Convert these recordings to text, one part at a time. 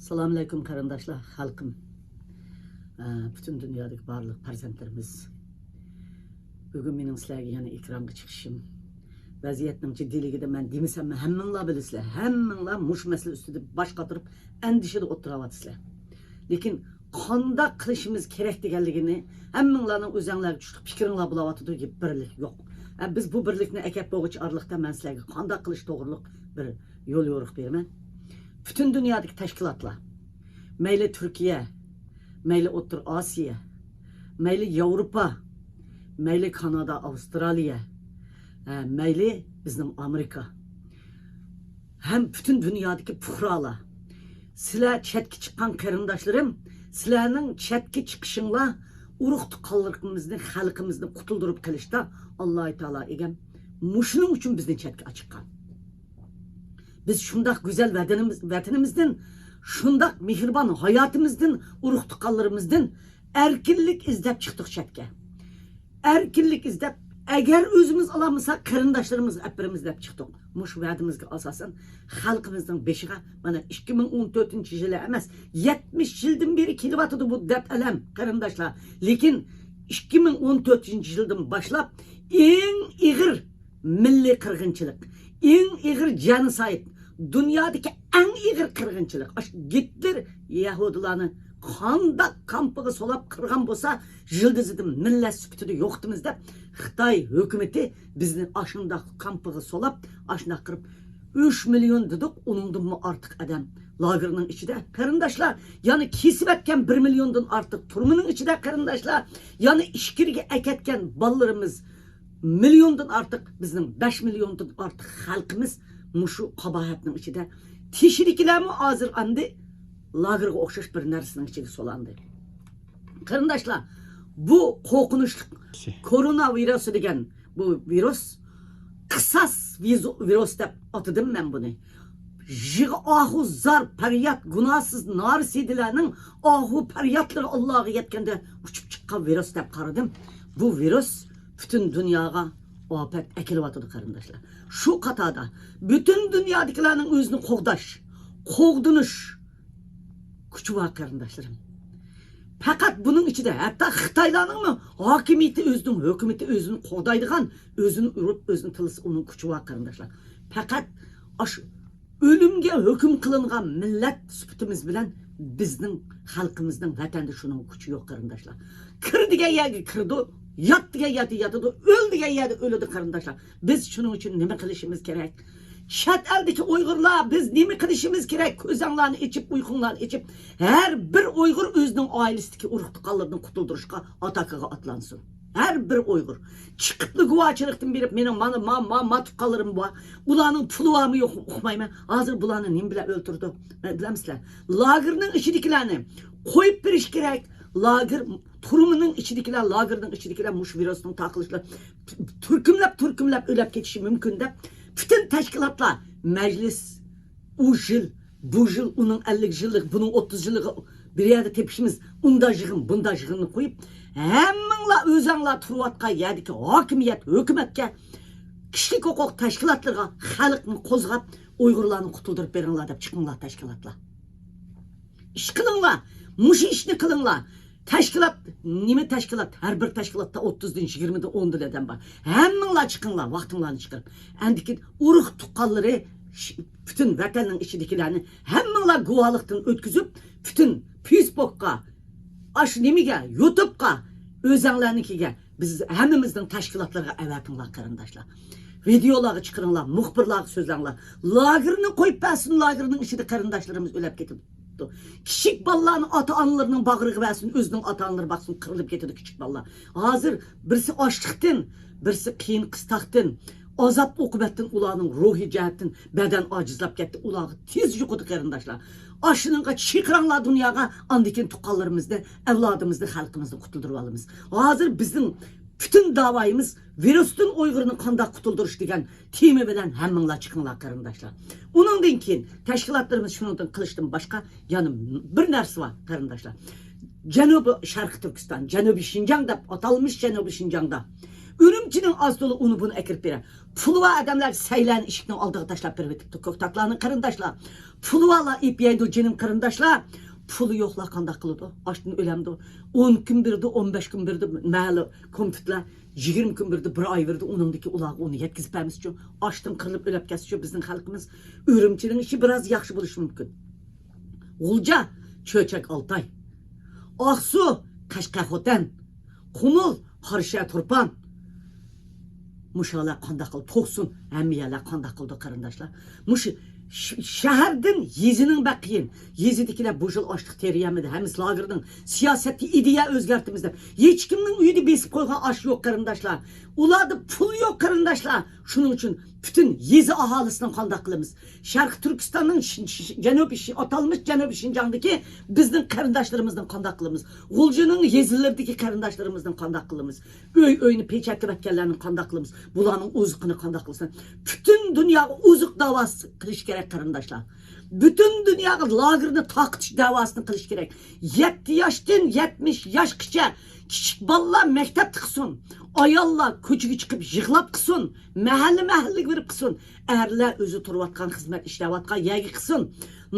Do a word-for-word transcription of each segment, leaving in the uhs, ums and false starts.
سالام ئەلەيكۇم قېرىنداشلار، خەلقىم. ئە، پۈتۈن دۇنيادىكى بارلىق پەرزەنتلىرىمىز. بۈگۈن مېنىڭ سىلەرگە يەنە ئېكرانغا چىقىشىم، ۋەزىيەتنىڭ جىددىيلىكىدە مەن دېمىسەممۇ ھەممىڭلار بىلىسىلەر. ھەممىڭلار مۇشۇ مەسىلە ئۈستىدە باش قاتۇرۇپ ئەندىشىدە ئولتۇراۋاتىسىلەر. لېكىن قانداق قىلىشىمىز كېرەك دېگەنلىكىنى ھەممىڭلارنىڭ ئۆزەڭلارگە چۈشلۈك پىكرىڭلار بولۇۋاتىدۇ، بىرلىك يوق. ئە، بىز بۇ بىرلىكنى ئەكەپ بولغۇچە ئارىلىقتا مەن سىلەرگە قانداق قىلىش توغرۇلۇق بىر يول يورۇق بېرىمەن. پۈتۈن دۇنيادىكى تەشكىلاتلار، مەيلى تۈركىيە، مەيلى ئوتتۇرا ئاسىيا، مەيلى ياۋروپا، مەيلى كانادا، ئاۋسترالىيە، ھە، مەيلى بىزنىڭ ئامېرىكا ھەم پۈتۈن دۇنيادىكى پۇقرالار، سىلەر چەتكە چىققان قېرىنداشلىرىم، سىلەرنىڭ چەتكە چىقىشىڭلار ئۇرۇق تۇغقانلىرىمىزنى، خەلقىمىزنى قۇتۇلدۇرۇپ قېلىشتا ئاللاھ تائالا ئىگەم مۇشۇنىڭ ئۈچۈن بىزنى چەتكە ئاچىققان. بىز شۇنداق گۈزەل ۋەتىنىمىز، ۋەتىنىمىزدىن، شۇنداق مېھرىبان ھاياتىمىزدىن، ئۇرۇق تۇغقانلىرىمىزدىن ئەركىنلىك ئىزدەپ چىقتۇق چەتكە. ئەركىنلىك ئىزدەپ، ئەگەر ئۆزىمىز ئالالمىساق، قېرىنداشلىرىمىزغا ئەپ بېرىمىز دەپ چىقتۇق. مۇشۇ ۋەدىمىزگە ئاساسەن، خەلقىمىزنىڭ بېشىغا مانا ئىككى مىڭ ئون تۆتىنچى يىلى ئەمەس، يەتمىش يىلدىن بېرى كېلىۋاتىدۇ بۇ دەرد ئەلەم، قېرىنداشلار. لېكىن ئىككى مىڭ ئون تۆتىنچى يىلدىن باشلاپ ئەڭ ئېغىر مىللىي قىرغىنچىلىق، ئەڭ ئېغىر جېنوسايد، دۇنيادىكى ئەڭ ئېغىر قىرغىنچىلىق. ئاشۇ گىتلېر يەھۇدىيلارنى قانداق كامپىغا سولاپ قىرغان بولسا، يىلدىزىدىن مىللەت سۈپىتىدە يوقىتىمىز دەپ، خىتاي ھۆكۈمىتى بىزنى ئاشۇنداق كامپىغا سولاپ، ئاشۇنداق قىرىپ، ئۈچ مىليون دېدۇق، ئۇنىڭدىنمۇ ئارتۇق ئادەم لاگېرنىڭ ئىچىدە، قېرىنداشلار. يەنى كېسىۋەتكەن بىر مىليوندىن ئارتۇق تۈرمىنىڭ ئىچىدە، قېرىنداشلار. يەنى ئىچكىرىگە ئەكەتكەن بالىلىرىمىز مىليوندىن ئارتۇق، بىزنىڭ بەش مىليوندىن ئارتۇق خەلقىمىز مۇشۇ قاباھەتنىڭ ئىچىدە. تېشىدىكىلەرمۇ ھازىر ئەمدى لاگېرغا ئوخشاش بىر نەرسىنىڭ ئىچىگە سولاندى. قېرىنداشلار، بۇ قورقۇنچلۇق كورونا ۋىرۇسى دېگەن بۇ ۋىرۇس، قىساس ۋىزۇ-، ۋىرۇس دەپ ئاتىدىم مەن بۇنى. يىغا ئاھۇ زار پەرياد، گۇناھسىز نارسىدىلەرنىڭ ئاھۇ پەريادلىرى ئاللاغا يەتكەندە ئۇچۇپ چىققان ۋىرۇس دەپ قارىدىم. بۇ ۋىرۇس پۈتۈن دۇنياغا ئاپەت ئەكېلىۋاتىدۇ، قېرىنداشلار. شۇ قاتاردا پۈتۈن دۇنيادىكىلەرنىڭ ئۆزىنى قوغداش، قوغدىنىش كۈچى بار، قېرىنداشلىرىم. پەقەت بۇنىڭ ئىچىدە ھەتتا خىتايلارنىڭمۇ ھاكىمىيىتى ئۆزىنىڭ، ھۆكۈمىتى ئۆزىنى قوغدايدىغان، ئۆزىنى ئۇرۇپ، ئۆزىنى تىللىسا ئۇنىڭ كۈچى بار، قېرىنداشلار. پەقەت ئاشۇ ئۆلۈمگە ھۆكۈم قىلىنغان مىللەت سۈپىتىمىز بىلەن بىزنىڭ خەلقىمىزنىڭ ۋەتەندە شۇنىڭ كۈچى يوق، قېرىنداشلار. كىر دېگەن يەرگە كىرىدۇ، يات دېگەن يەردە ياتىدۇ، ئۆل دېگەن يەردە ئۆلىدۇ، قېرىنداشلار. بىز شۇنىڭ ئۈچۈن نېمە قىلىشىمىز كېرەك؟ چەت ئەلدىكى ئۇيغۇرلار، بىز نېمە قىلىشىمىز كېرەك؟ كۆزۈڭلارنى ئېچىپ، ئۇيقۇڭلارنى ئېچىپ، ھەر بىر ئۇيغۇر ئۆزىنىڭ ئائىلىسىدىكى ئۇرۇق تۇغقانلىرىنى قۇتۇلدۇرۇشقا ئاتاكىغا ئاتلانسۇن. ھەر بىر ئۇيغۇر چىقىپلا گۇۋاھچىلىقتىن بېرىپ، مېنىڭ مانا، ما، ما، ما تۇغقانلىرىم بار. ئۇلارنىڭ پۇلى بارمۇ يوقمۇ ئۇقمايمەن. ھازىر بۇلارنى نېمە بىلەن ئۆلتۈردى؟ بىلەمسىلەر؟ لاگېرنىڭ ئىچىدىكىلەرنى قويۇپ بېرىش كېرەك. لاگېر، تۈرمىنىڭ ئىچىدىكىلەر، لاگېرنىڭ ئىچىدىكىلەر مۇشۇ ۋىرۇسنىڭ تارقىلىشىدا تۈركۈملەپ، تۈركۈملەپ ئۆلۈپ كېتىشى مۇمكىن دەپ، پۈتۈن تەشكىلاتلار، مەجلىس، ئۇ يىل، بۇ يىل، ئۇنىڭ ئەللىك يىللىق، بۇنىڭ ئوتتۇز يىللىقى بىر يەردە تېپىشىمىز، ئۇنداق يىغىن، بۇنداق يىغىننى قويۇپ، ھەممىڭلار ئۆزەڭلار تۇرۇۋاتقان يەردىكى ھاكىمىيەت، ھۆكۈمەتكە، كىشىلىك ھوقۇق تەشكىلاتلىرىغا خەلقنى قوزغاپ، ئۇيغۇرلارنى قۇتۇلدۇرۇپ بېرىڭلار دەپ چىقىڭلار، تەشكىلاتلار. ئىش قىلىڭلار، مۇشۇ ئىشنى قىلىڭلار. تەشكىلات، نېمە تەشكىلات؟ ھەر بىر تەشكىلاتتا ئوتتۇزدىن، يىگىرمىدىن، ئوندىن ئادەم بار. ھەممىڭلار چىقىڭلار، ۋاقتىڭلارنى چىقىرىپ. ئەندىكىن ئۇرۇق تۇغقانلىرى، ش-، پۈتۈن ۋەتەننىڭ ئىچىدىكىلەرنى ھەممىڭلار گۇۋاھلىقتىن ئۆتكۈزۈپ، پۈتۈن فېيسبوكقا، ئاشۇ نېمىگە، يۇتۇبقا، ئۆزەڭلارنىڭكىگە، بىز ھەممىمىزنىڭ تەشكىلاتلىرىغا ئەۋەتىڭلار، قېرىنداشلار. ۋىدېئولارغا چىقىرىڭلار، مۇخبىرلارغا سۆزلەڭلار. لاگېرنى قويۇپ بەرسۇن، لاگېرنىڭ ئىچىدە قېرىنداشلىرىمىز ئۆلۈپ كېتىپتۇ. كىچىك بالىلارنى ئاتا-ئانىلىرىنىڭ باغرىغا بەرسۇن، ئۆزىنىڭ ئاتا-ئانىلىرى باقسۇن، قىرىلىپ كېتىدۇ كىچىك بالىلار. ھازىر بىرسى ئاچلىقتىن، بىرسى قىيىن-قىستاقتىن، ئازاب-ئوقۇبەتتىن ئۇلارنىڭ روھىي جەھەتتىن بەدەن ئاجىزلاپ كەتتى، ئۇلارغا تېز يۇقىدۇ، قېرىنداشلار. ئاشۇنىڭغا چىقىرىڭلار دۇنياغا، ئاندىن كېيىن تۇغقانلىرىمىزنى، ئەۋلادىمىزنى، خەلقىمىزنى قۇتۇلدۇرۇۋالىمىز. ھازىر بىزنىڭ پۈتۈن داۋايىمىز ۋىرۇستىن ئۇيغۇرنى قانداق قۇتۇلدۇرۇش دېگەن تېما بىلەن ھەممىڭلار چىقىڭلار، قېرىنداشلار. ئۇنىڭدىن كېيىن تەشكىلاتلىرىمىز شۇنىڭدىن قىلىشتىن باشقا يەنە بىر نەرسە بار، قېرىنداشلار. جەنۇبىي شەرقىي تۈركىستان، جەنۇبىي شىنجاڭ دەپ ئاتالمىش جەنۇبىي شىنجاڭدا ئۈرۈمچىنىڭ ئاز تولا ئۇنى بۇنى ئەكىرىپ بېرە. پۇلى بار ئادەملەر سەيلەرنى ئىشىكنىڭ ئالدىغا تاشلاپ بېرىۋېتىپتۇ. كۆكتاتلارنى قېرىنداشلار. پۇلى بارلار ئېپ يەيدۇ جېنىم قېرىنداشلار. پۇلى يوقلار قانداق قىلىدۇ؟ ئاچتىن ئۆلەمدۇ؟ ئون كۈن بېرىدۇ، ئون بەش كۈن بېرىدۇ، مەھەللە كومىتېتلار يىگىرمە كۈن بېرىدۇ، بىر ئاي بېرىدۇ، ئۇنىڭدىكى ئۇلارغا ئۇنى يەتكۈزۈپ بەرمىسىچۇ؟ ئاچتىن قىرىلىپ ئۆلۈپ كەتسىچۇ بىزنىڭ خەلقىمىز؟ ئۈرۈمچىنىڭ ئىشى بىراز ياخشى بولۇشى مۇمكىن. غۇلجا، چۆچەك ئالتاي، ئاقسۇ، قەشقەر خوتەن، قۇمۇل، قاراشەھەر تۇرپان. مۇشۇ يەرلەر قانداق قىلدى؟ توقسۇن، ھەممە يەرلەر قانداق قىلدى قېرىنداشلار؟ مۇشۇ ش-، شەھەردىن يېزىنىڭ بەك قىيىن. يېزىدىكىلەر بۇ يىل ئاشلىق تېرىيەلمىدى، ھەممىسى لاگېرنىڭ سىياسەتتە ئىدىيە ئۆزگەرتىمىز دەپ. ھېچكىمنىڭ ئۆيىدە بېسىپ قويغان ئاش يوق قېرىنداشلار. ئۇلاردا پۇل يوق قېرىنداشلار. شۇنىڭ ئۈچۈن پۈتۈن يېزا ئاھالىسىنى قانداق قىلىمىز؟ شەرقىي تۈركىستاننىڭ ش-، ش-، جەنۇبىي ش-، ئاتالمىش جەنۇبىي شىنجاڭدىكى بىزنىڭ قېرىنداشلىرىمىزنى قانداق قىلىمىز؟ غۇلجىنىڭ يېزىلىرىدىكى قېرىنداشلىرىمىزنى قانداق قىلىمىز؟ ئۆي-ئۆينى پېچەتلىۋەتكەنلەرنى قانداق قىلىمىز؟ بۇلارنىڭ ئوزۇقىنى قانداق قىلىمىز؟ پۈتۈن دۇنياغا ئوزۇق داۋاسى قىلىش كېرەك قېرىنداشلار. پۈتۈن دۇنياغا لاگېرنى تارقىتىش داۋاسىنى قىلىش كېرەك. يەتتە ياشتىن يەتمىش ياشقىچە كىچىك بالىلار مەكتەپتە قىلسۇن. ئاياللار كوچىغا چىقىپ يىغلاپ قىلسۇن. مەھەللە-مەھەللىگە بېرىپ قىلسۇن. ئەرلەر ئۆزى تۇرۇۋاتقان، خىزمەت ئىشلەۋاتقان يەرگە قىلسۇن.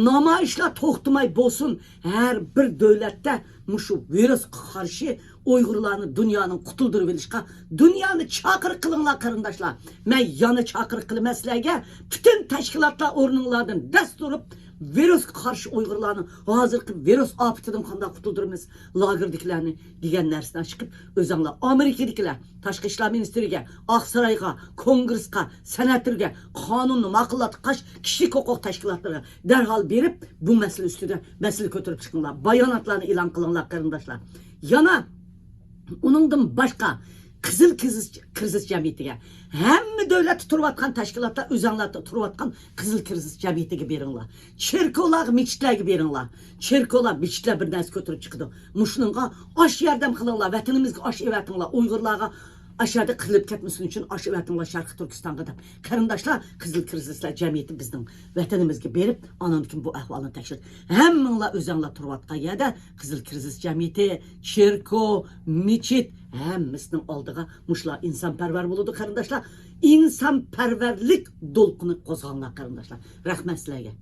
نامايىشلار توختىماي بولسۇن. ھەر بىر دۆلەتتە مۇشۇ ۋىرۇسقا قارشى ئۇيغۇرلارنى دۇنيانىڭ قۇتۇلدۇرۇۋېلىشقا، دۇنيانى چاقىرىق قىلىڭلار قېرىنداشلار. مەن يەنە چاقىرىق قىلىمەن سىلەرگە. پۈتۈن تەشكىلاتلار ئورنۇڭلاردىن دەس تۇرۇپ، ۋىرۇسقا قارشى ئۇيغۇرلارنى ھازىرقى ۋىرۇس ئاپىتىدىن قانداق قۇتۇلدۇرىمىز؟ لاگېردىكىلەرنى دېگەن نەرسىدىن چىقىپ، ئۆزەڭلار ئامېرىكىدىكىلەر تاشقى ئىشلار مىنىستىرىگە، ئاقسارايغا، كونگرېسقا، سېناتورغا قانۇننى ماقۇللاتقاچ، كىشىلىك ھوقۇق تەشكىلاتلىرىغا دەرھال بېرىپ، بۇ مەسىلە ئۈستىدە مەسىلە كۆتۈرۈپ چىقىڭلار، باياناتلارنى ئېلان قىلىڭلار قېرىنداشلار. يەنە ئۇنىڭدىن باشقا قىزىل كىرىزىس، كىرىزىس جەمئىيىتىگە، ھەممە دۆلەتتە تۇرۇۋاتقان تەشكىلاتلار، ئۆزەڭلاردا تۇرۇۋاتقان قىزىل كىرىزىس جەمئىيىتىگە بېرىڭلار. چېركوۋلارغا، مېچىتلەرگە بېرىڭلار. چېركوۋلار، مېچىتلەر بىر نەرسە كۆتۈرۈپ چىقىدۇ. مۇشۇنىڭغا ئاش ياردەم قىلىڭلار، ۋەتىنىمىزگە ئاش ئەۋەتىڭلار، ئۇيغۇرلارغا ئاشۇ يەردە قىرىلىپ كەتمىسۇن ئۈچۈن ئاش ئەۋەتىڭلار شەرقىي تۈركىستانغا دەپ. قېرىنداشلار، قىزىل كىرىزىسلەر جەمئىيىتى بىزنىڭ ۋەتىنىمىزگە بېرىپ، ئانىڭدىن كېيىن بۇ ئەھۋالنى تەكشۈرۈپ، ھەممىڭلار ئۆزەڭلار تۇرۇۋاتقان يەردە قىزىل كىرىزىس جەمئىيىتى، چېركو، مېچىت، ھەممىسىنىڭ ئالدىغا مۇشۇلار ئىنسانپەرۋەر بولىدۇ، قېرىنداشلار. ئىنسانپەرۋەرلىك دولقۇنى قوزغاڭلار، قېرىنداشلار. رەھمەت سىلەرگە.